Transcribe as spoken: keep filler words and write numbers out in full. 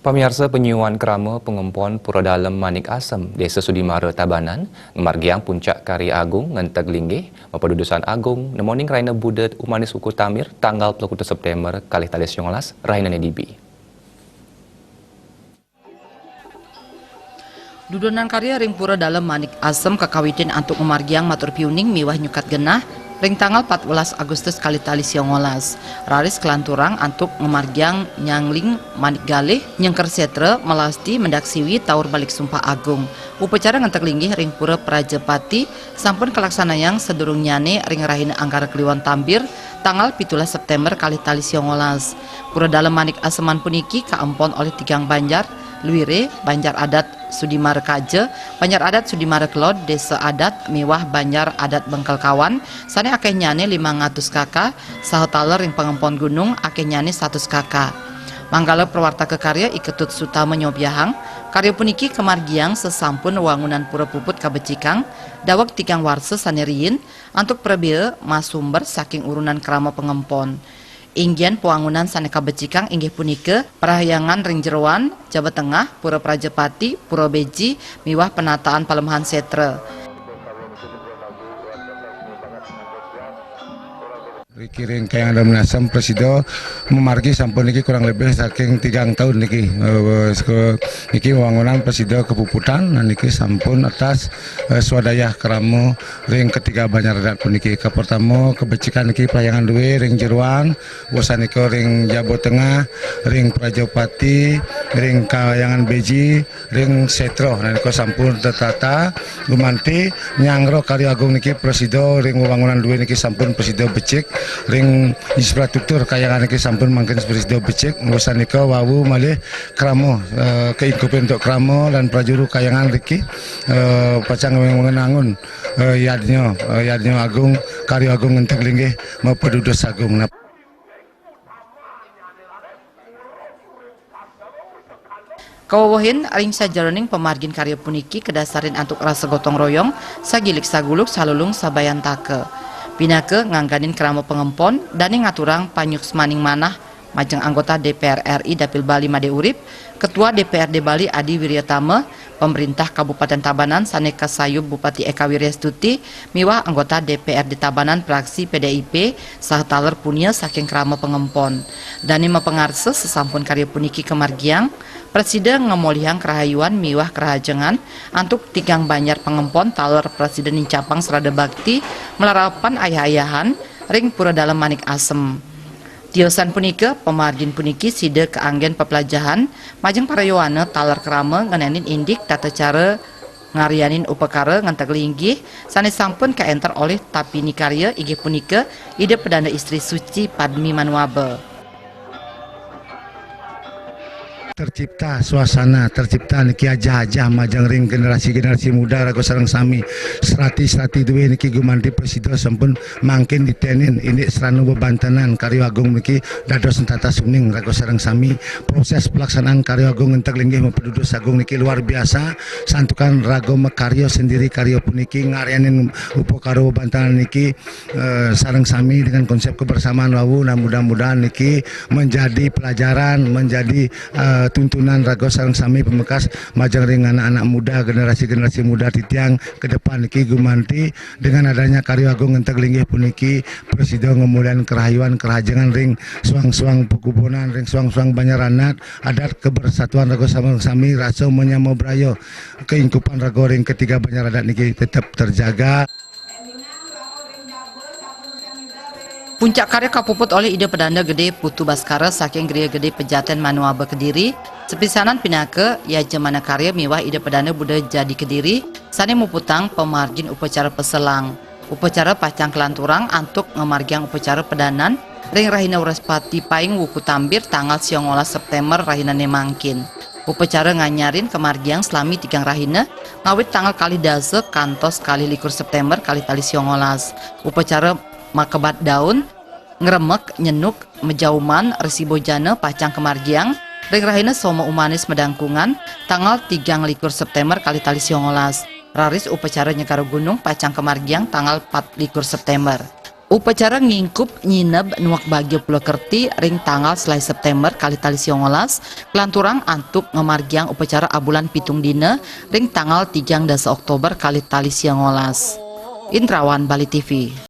Pamiarsa, panyuan krama pangempon Pura Dalem Manik Asem, Desa Sudimara, Tabanan, ngamargiang puncak karya agung ngenteg linggih, mapadudusan agung, nemoning rahina Buda Umanis Wuku Tambir, tanggal puluh kutus September, kalih tali siangolas, rahinane dibi. Dudonan karya ring Pura Dalem Manik Asem kakawitin antuk ngamargiang matur piuning miwah nyukat genah ring tanggal patbelas Agustus kalih tali siangolas. Raris kalanturang antuk ngamargiang nyangling manik galih, nyengker setra, melasti, mendak siwi, taur balik sumpah agung. Upacara ngenteg linggih ring Pura Prajapati sampun kalaksanayang sadurungnyane ring rahina Anggara Kliwon Tambir, tanggal pitulas September kalih tali siangolas. Pura Dalem Manik Aseman puniki kaempon olih tigang banjar, Luire, Banjar Adat Sudimara Kaja, Banjar Adat Sudimara Kelod, Desa Adat, miwah Banjar Adat Bengkel Kawan, sane akehnyane limang atus K K, saha taler ring pangempon gunung, akehnyane satus K K. Manggala prawartaka karya I Ketut Sutama nyobiahang, karya puniki kamargiang sasampun wangunan pura puput kabecikang, daweg tigang warsa sane riin, antuk prabea masumber saking urunan krama pangempon. Inggian pawangunan sane kabecikang inggih punika parahyangan ring jeroan, jaba tengah, Pura Prajapati, Pura Beji, miwah penataan palemahan setra. Riki ring Kahyangan Dalem Manik Asem prasida mamargi sampun niki kurang lebih saking tigang taun niki. Eh, seke-, niki wangunan prasida kapuputan, nah niki sampun atas, eh, swadaya krama ring ketiga banjar adat puniki. Kapertama, kabecikan niki parahyangan due ring jeroan, wusan nika ring jaba tengah, ring Prajapati, ring Kahyangan Beji, ring setra. Nah, nika sampun tetata gumanti nyanggra karya agung niki prasida ring wewangunan due niki sampun prasida becik, ring infrastruktur kahyangan niki sampun mangkin prasida becik, wusan nika wau malih krama, eh, kaingkupin antuk krama lan prajuru kahyangan riki, eh, pacang ngenangun, eh, yadnya, eh, yadnya agung, karya agung ngenteg linggih, mapadudus agung. Nah, Kawewehin ring sajeroning pamargin karya puniki kadasarin antuk rasa gotong royong, sagilik saguluk, salulung sabayantaka. Pinaka ngangganin krama pangempon, dane ngaturang panyuksmaning manah majeng anggota D P R R I Dapil Bali made urip, Ketua D P R D Bali Adi Wiryatama, Pamrintah Kabupaten Tabanan sane kasayub Bupati Eka Wiryastuti, miwah anggota D P R D Tabanan fraksi P D I P saha taler punia saking krama pangempon. Dane mapangarsa sasampun karya puniki kamargiang, prasida ngamolihang karahayuan miwah karahajengan antuk tigang banjar pangempon taler prasida nincapang srada bakti malarapan ayah-ayahan ring Pura Dalem Manik Asem. Tiosan punika, pamargin puniki sida kaanggen peplajahan majeng para yowana taler krama ngenenin indik tata cara ngaryanin upakara ngenteg linggih sane sampun kaenter olih tapini karya inggih punika Ida Pedanda Istri Suci Padmi Manuaba. Tercipta suasana, tercipta niki ajah-ajah majeng ring generasi-generasi muda raga sareng sami. Serati-serati due niki gumanti prasida sampun mangkin ditenin indik srana bebantenan karya agung niki dados netatas uning raga sareng sami. Proses pelaksanaan karya agung ngenteg linggih mapadudus agung niki luar biasa, santukan raga makarya sendiri karya puniki ngaryanin upakara bebantenan niki, eh, sareng sami dengan konsep kebersamaan wau. Nah, mudah-mudahan niki menjadi pelajaran, menjadi, eh, tuntunan raga sareng sami pamekas majeng ring anak-anak muda, generasi-generasi muda titiang ke depan niki gumanti dengan adanya karya agung ngenteg linggih puniki prasida ngamolihang karahayuan karahajengan ring suang-suang pakubunan, ring suang-suang banjar adat, adat kebersatuan raga sareng sami, rasa menyama braya, keingkupan raga ring ketiga banjar adat niki tetap terjaga. Puncak karya kapuput olih Ida Pedanda Gede Putu Baskara saking Griya Gede Pejaten Manuaba Kediri, sepisanan pinaka Yajamana Karya miwah Ida Pedanda Buda Jadi Kediri, sane muputang pamargin upacara peselang. Upacara pacang kalanturang antuk ngamargiang upacara pedanan ring rahina Wrespati Paing Wuku Tambir tanggal siangolas September rahinane mangkin. Upacara nganyarin kamargiang salami tigang rahina, ngawit tanggal kalih dasa kantos kalih likur September kalih tali siangolas. Upacara makebat daun, ngremek, nyenuk, majauman, Resi Bojana pacang kamargiang ring rahina Soma Umanis Madangkungan, tanggal tigang likur September kalih tali siangolas. Raris upacara nyegara gunung pacang kamargiang tanggal pat likur September. Upacara ngingkup nyineb nuak bagio pulo kerti ring tanggal selae September kalih tali sia ngolas, kelanturang antuk ngamargiang upacara abulan pitung dina ring tanggal tigang dasa Oktober kalih tali sia ngolas. Indrawan, Bali T V.